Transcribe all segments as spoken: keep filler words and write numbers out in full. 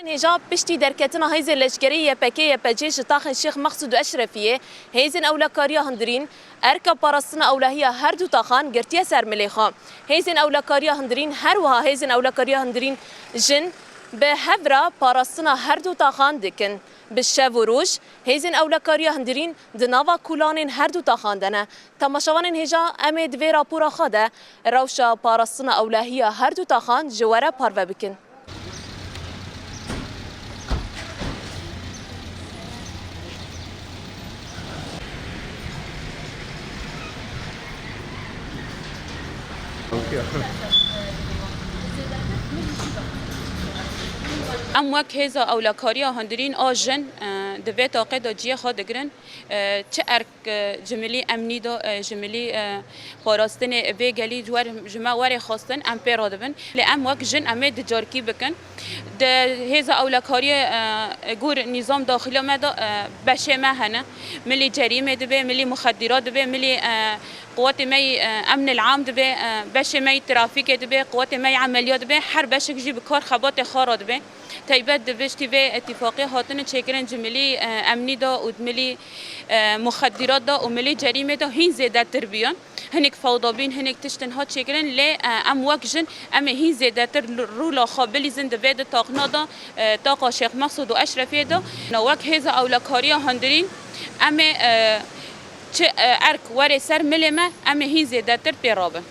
Hêja piştî derketina hêzên leşkerî Y P G Y P G ji taxên Şêx Mexsûd û Eşrefiyê, hêzên ewlekariya hundirîn erka parastina ewlehiya her du taxan girtiye ser milê xwe. Hêzên ewlekariya hundirîn, her wiha hêzên ewlekariya hundirîn jin bi hev re parastina her du taxan dikin. Bi şev û roj hêzên ewlekariya hundirîn di nava kolanên her du taxan de ne. Temaşevanên hêja, em ê di vê rapora xwe de rewşa parastina ewlehiya her du taxan ji we re parve bikin. Em wek hêza ewlekariya hundirîn a jin, e, di vê taqê de cihê xwe digirin, e, çi erk, e, ji milî emnî de, e, ji milî, e, parastinê vê gelî ji wer-, ji me werê xwestin, em pê re dibin. Lê em wek jin em ê ducarkî bikin. Di hêza ewlekariyê, e, gor nîzam daxilî me de, e, beşê me hene. Milî cerîmê dibe, milî muxedîrat dibe, milî, e, quwetê me yî, e, emnil am dibe, e, beşê me yî trafîkê dibe, quwetê me yî emeliyat dibe, her beşek jî bi kar xebatê xwe re dibe. Taybet di piştî vê îtîfaqê hatine çêkirin ji milî, e, emnî de û di milî, e, muxedîrat de û milî cerîmê de hîn zêdetir bûye. Hinek fewda bîn, hinek tiştin hat çêkirin, lê, e, em wek jin, em ê hîn zêdetir l-, rola xwe bilîzin di vê di taxna de, e, taxa Şêx Mexsûd û Eşrefiyê de. Wek hêza ewlekariya hundirîn, em ê, e, çi, e, erk were ser milê me, em ê hîn zêdetir pê rabin.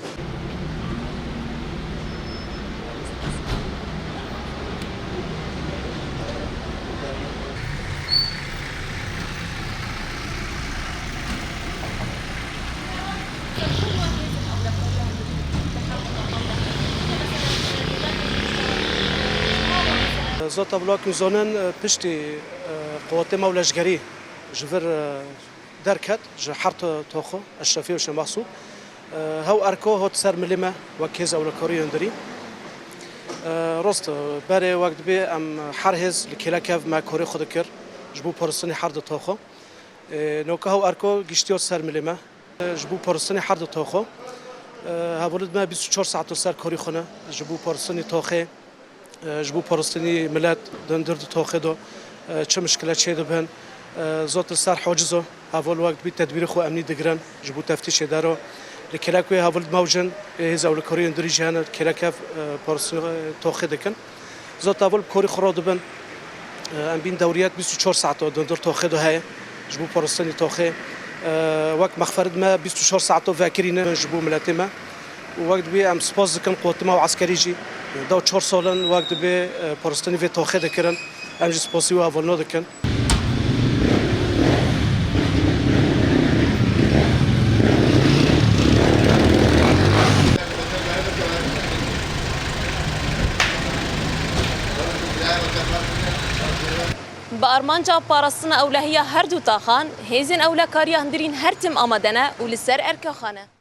Zota bila ku zonin, e, piştî, e, quwetê me û leşgerî ji vir, e, derket, ji her to-, toxo, Eşrefî û Şêx Mexsûd. E, hew erko hot ser milê me, wek hêz ewlekarî hundirî. E, rost, e, berê wek dibê em her hêz li kêlekev me korê xwe dikir, ji bo parastinê her du toxo. E, noka hew erko giştiyo ser milê me. E, ji bo parastinê her du toxo. E, hevalî me bîst û çar saet li ser korî xwe ne, ji bo parastinê toxê. E, ji bo parastinî milet di hundir di toxê de, e, çi mişkile çê dibin, e, zot li ser haciz o, heval wek dibî tedbîrê xwe emnî digirin, ji bo teftîşê dero. Li kêlek wê heval mewcin, ê hêz ewlekarî hundirî jî hene, kêlek ev, e, parastinî, e, toxê dikin. Zot heval bi korî xwe re dibin. E, em bîn dewriyet bîst û çar saet o di hundir toxê de heye, ji bo parastinî toxê. E, wek mexferit me bîst û çar saet o vekirî ne ji bo miletê me. Û wek dibê em spas dikin quwetê me û eskerî jî. Dew çar sal in wek dibê, e, parastinî vê toxê dikirin. Em jî spasî wê hevalino dikin. Bi armanca parastina ewlehiya her du taxan, hêzên ewlekariya hundirîn her tim amade ne û li ser erka xwe ne.